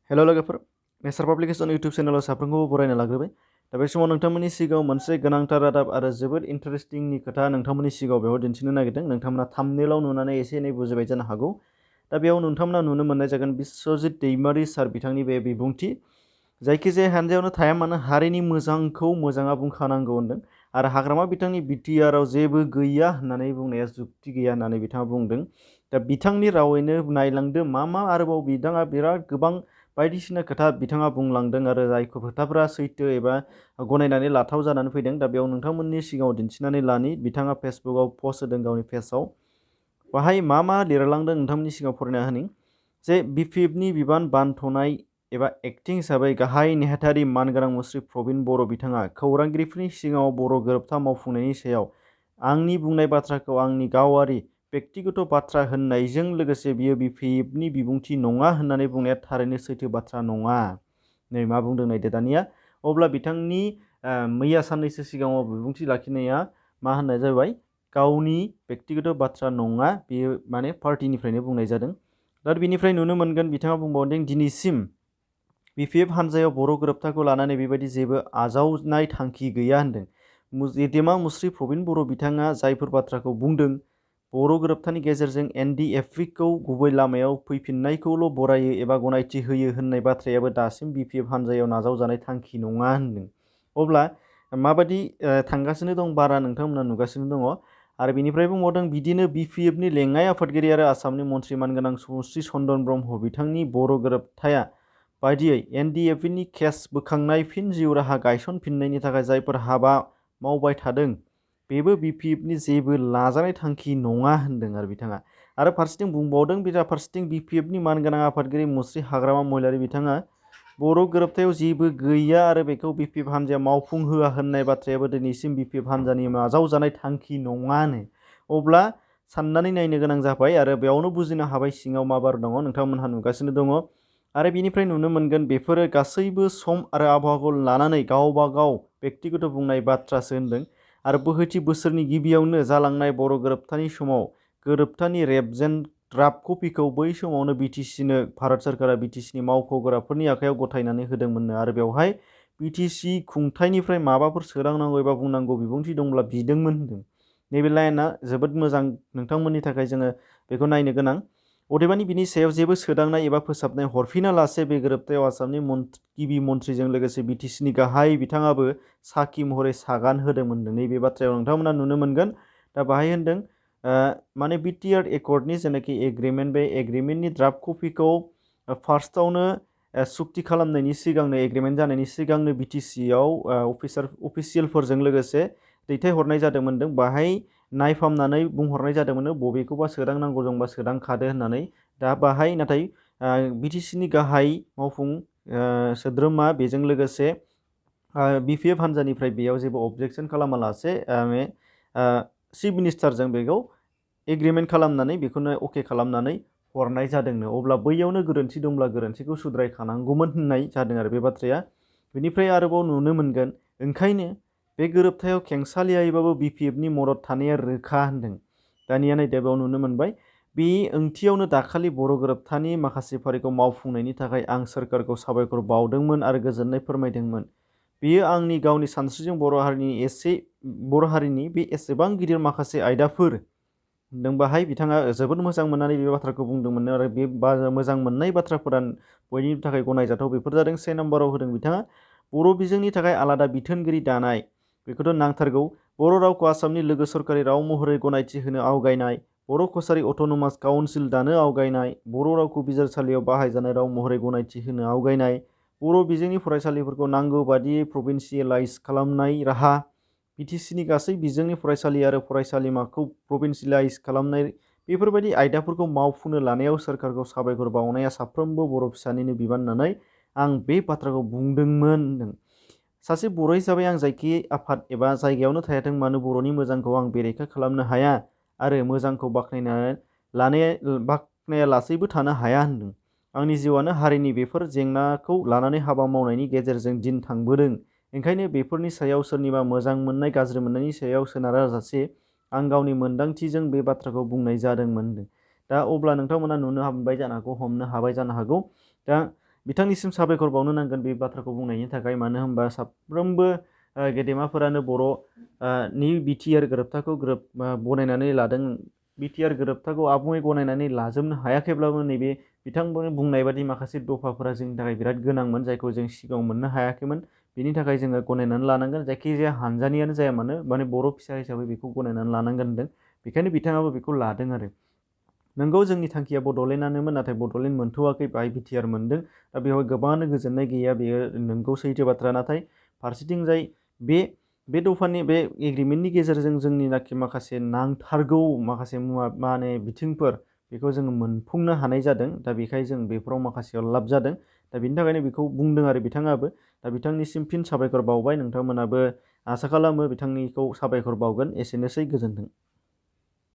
हेल' लोगोफोर, नेचार publication YouTube चेनेलाव साफ्रोमखौबो बरायना लाग्रोबाय। दा बे समाव नोंथांमोननि सिगाङाव मोनसे गोनांथार रादाब आरो जोबोद इन्टारेस्टिंनि खोथा नोंथांमोननि सिगाङाव बेयाव दिन्थिनो नागिरदों। नोंथांमोना थाम्बनेइलाव नुनानै एसे एनै बुजिबाय जानो हागौ। दा बेयाव नोंथांमोना नुनो मोननाय जागोन बिश्वजित दैमारि सार बिथांनि बे बिबुंथि। जायखिजाया हानजायावनो थाया मानो हारिनि मोजांखौ मोजाङा बुंखानांगौ होनदों आरो हाग्रामा बिथांनि बिटिआरआव जेबो गैया होननानै बुंनाया जुक्ति गैया होननानै बिथाङा बुंदों। दा बिथांनि रावैनो नायलांदो मा आरोबाव बिथाङा बिराद गोबां बायदिसिना खोथा बिथाङा बुंलांदों आरो जाय खोथाफोरा सैथो एबा गनायनानै लाथाव जानानै फैदों। दा बेयाव नोंथांमोननि सिगाङाव दिन्थिनानै लानि बिथाङा फेसबुकआव पस्ट होदों गावनि पेजआव। बाहाय मा लिरलांदों नोंथांमोननि सिगाङाव फरायना होनि जे बिपिएफनि बिबान बानथ'नाय एबा एक्टिं हिसाबै गाहाय नेहाथारि मानगोनां मुस्रि प्रबिन बर' बिथाङा खौरांगिरिफोरनि सिगाङाव बर' गोरोबथा मावफुंनायनि सायाव आंनि बुंनाय बाथ्राखौ आंनि गावारि बेक्तिगत बाथ्रा होननायजों लोगोसे बियो बिपिएफनि बिबुंथि नङा होननानै बुंनाया थारैनो सैथो बाथ्रा नङा। नै मा बुंदों नायदो दानिया। अब्ला बिथांनि मैया साननैसो सिगाङाव बिबुंथि लाखिनाया मा होननाय जाबाय गावनि बेक्तिगत बाथ्रा नङा, बेयो माने पार्टिनिफ्रायनो बुंनाय जादों। दा बिनिफ्राय नुनो मोनगोन बिथाङा बुंबावदों दिनैसिम बिपिएफ हानजायाव बर' गोरोबथाखौ लानानै बेबायदि जेबो आजावनाय थांखि गैया होनदों। गेदेमा मुस्रि प्रबिन बर' बिथाङा जायफोर बाथ्राखौ बुंदों बर' गोरोबथानि गेजेरजों एनडिएफबिखौ गुबै लामायाव फैफिननायखौल' बरायो एबा गनायथि होयो होननाय बाथ्रायाबो दासिम बिपिएफ हानजायाव नाजावजानाय थांखि नङा होनदों। अब्ला माबायदि थांगासिनो दं बारा नोंथांमोना नुगासिनो दङ। आरो बिनिफ्राय बुंबावदों बिदिनो बिपिएफनि लेङाइ आफादगिरि आरो आसामनि मन्त्रि मानगोनां मुस्रि चन्दन ब्रह्म बिथांनि बर' गोरोबथाया बायदियै एनडिएफबिनि केस बोखांनाय फिन जिउ राहा गायसनफिननायनि थाखाय जायफोर हाबा मावबाय थादों बेबो बिपिएफनि जेबो लाजानाय थांखि नङा होनदों आरो बिथाङा। आरो फारसेथिं बुंबावदों फारसेथिं बिपिएफनि मानगोनां आफादगिरि मुस्रि हाग्रामा महिलारि बिथाङा बर' गोरोबथायाव जेबो गैया आरो बेखौ बिपिएफ हानजाया मावफुंहोआ होननाय बाथ्रायाबो दिनैसिम बिपिएफ हानजानि नाजावजानाय थांखि नङानो। अब्ला साननानै नायनो गोनां जाबाय आरो बेयावनो बुजिनो हाबाय सिङाव मा बार दङ, नोंथांमोनहा नुगासिनो दङ। आरो बिनिफ्राय नुनो मोनगोन बेफोरो गासैबो सम आरो आबहावाखौ लानानै गावबा गाव बेक्तिगत बुंनाय बाथ्रासो होनदों। आरो बोहैथि बोसोरनि गिबियावनो जालांनाय बर' गोरोबथानि समाव गोरोबथानि रेबजेन्ट ड्राफ्ट कपिखौ बै समावनो बिटिसिनो भारत सोरकारा बिटिसिनि मावख'गोराफोरनि आखायाव गथायनानै होदोंमोननो आरो बेवहाय बिटिसि खुंथायनिफ्राय माबाफोर सोदांनांगौ एबा बुंनांगौ बिबुंथि दंब्ला बिदोंमोन होनदों। नैबे लाइना जोबोद मोजां नोंथांमोननि थाखाय, जोङो बेखौ नायनो गोनां। अदेबानि बिनि सायाव जेबो सोदांनाय एबा फोसाबनाय हरफिना लासे बे गोरोबथायाव आसामनि गिबि मन्थ्रिजों लोगोसे बिटिसिनि गाहाय बिथाङाबो साखि महरै सागान होदोंमोन। नैबे बाथ्रायाव नोंथांमोना नुनो मोनगोन। दा बाहाय होनदों माने बिटिआर एकर्डनि जेनाखि एग्रिमेन्ट, बे एग्रिमेन्टनि ड्राफ्ट कपिखौ फार्स्टआवनो सुक्ति खालामनायनि सिगांनो, एग्रिमेन्ट जानायनि सिगांनो बिटिसिआव अफिसियेलफोरजों लोगोसे दैथायहरनाय जादोंमोन। बाहाय नायफामनानै बुंहरनाय जादोंमोन बबेखौबा सोदांनांगौ दंबा सोदांखादो होननानै। दा बाहाय नाथाय बिटिसिनि गाहाय मावफुं सोद्रोमा बेजों लोगोसे बिपिएफ हानजानिफ्राय बेयाव जेबो अबजेक्सन खालामालासे चिफ मिनिस्टारजों बेखौ एग्रिमेन्ट खालामनानै बेखौनो अके खालामनानै हरनाय जादोंनो। अब्ला बैयावनो गोरोन्थि दंब्ला गोरोन्थिखौ सुद्रायखानांगौमोन होननाय जादों आरो बे बाथ्राया। बेनिफ्राय आरोबाव नुनो मोनगोन ओंखायनो बे गोरोबथायाव खेंसालियायैबाबो बिपिएफनि मदद थानाया रोखा होनदों। दानिया नायदो बेयाव नुनो मोनबाय बे ओंथियावनो दाखालि बर' गोरोबथानि माखासे फारिखौ मावफुंनायनि थाखाय आं सोरखारखौ साबायखर बावदोंमोन आरो गोजोननाय फोरमायदोंमोन। बेयो आंनि गावनि सानस्रिजों बर' हारिनि बे एसेबां गिदिर माखासे आयदाफोर होनदों। बाहाय बिथाङा जोबोद मोजां मोननानै बे बाथ्राखौ बुंदोंमोन आरो बे मोजां मोननाय बाथ्राफोरा बयनिबो थाखाय गनायजाथाव। बेफोर जादों 1 नम्बराव होदों बिथाङा बर' बिजोंनि थाखाय आलादा बिथोनगिरि दानाय, बेखौथ' नांथारगौ। बर' रावखौ आसामनि लोगो सरकारि राव महरै गनायथि होनो आवगायनाय, बर' कसारि अट'नमास काउन्सिल दानो आवगायनाय, बर' रावखौ बिजिरसालियाव बाहायजानाय राव महरै गनायथि होनो आवगायनाय, बर' बिजोंनि फरायसालिफोरखौ नांगौ बादियै प्रभिन्सियेलाइज खालामनाय राहा, बिटिसिनि गासै बिजोंनि फरायसालि आरो फरायसालिमाखौ प्रभिन्सियेलाइज खालामनाय, बेफोरबायदि आयदाफोरखौ मावफुंनो लानायाव सोरखारखौ साबायखर बावनाया साफ्रोमबो बर' फिसानिनो बिबान होननानै आं बे बाथ्राखौ बुंदोंमोन होनदों। सासे बर' हिसाबै आं जायखि आफाद एबा जायगायावनो थायाथों मानो बर'नि मोजांखौ आं बेरेखा खालामनो हाया आरो मोजांखौ बाख्नायालासैबो थानो हाया होनदों। आंनि जिउआनो हारिनि बेफोर जेंनाखौ लानानै हाबा मावनायनि गेजेरजों दिन थांबोदों। ओंखायनो बेफोरनि सायाव सोरनिबा मोजां मोननाय गाज्रि मोननायनि सायाव सोनाराजासे आं गावनि मोन्दांथिजों बे बाथ्राखौ बुंनाय जादोंमोन। दा अब्ला नोंथांमोना नुनो मोनबाय जानो हागौ, हमनो हाबाय जानो हागौ। दा बिथांनिसिम साबायखर बावनो नांगोन बे बाथ्राखौ बुंनायनि थाखाय। मानो होनबा साफ्रोमबो गेदेमाफोरानो नि बिटिआर गोरोबथाखौ गनायनानै लादों। बिटिआर गोरोबथाखौ आबुङै गनायनानै लाजोबनो हायाखैब्लाबो नैबे बिथांमोन बुंनाय बादि माखासे दफाफोरा जोंनि थाखाय बिराद गोनांमोन, जायखौ जों सिगाङाव मोननो हायाखैमोन। बेनि थाखाय जोङो गनायनानै लानांगोन। जायखिजाया हानजानियानो जाया मानो, माने बर' फिसा हिसाबै बेखौ गनायनानै लानांगोन होनदों। बेखायनो बिथाङाबो बेखौ लादों आरो। नोंगौ जोंनि थांखिया बड'लेण्डआनोमोन, नाथाय बड'लेण्ड मोनथ'वाखै, बाहाय बिटिआर मोनदों। दा बेवहाय गोबाङानो गोजोननाय गैया, बेयो नोंगौ सैथो बाथ्रा। नाथाय फारसेथिंजाय बे दफानि बे एग्रिमेन्टनि गेजेरजों जोंनिनाखि माखासे नांथारगौ माखासे बिथिंफोर, बेखौ जोङो मोनफुंनो हानाय जादों। दा बेखाय जों बेफोराव माखासेयाव लाब जादों। दा बेनि थाखायनो बेखौ बुंदों आरो बिथाङाबो। दा बिथांनिसिम फिन साबायखर बावबाय। नोंथांमोनाबो आसा खालामो बिथांनिखौ साबायखर बावगोन। एसेनोसै, गोजोन्थों।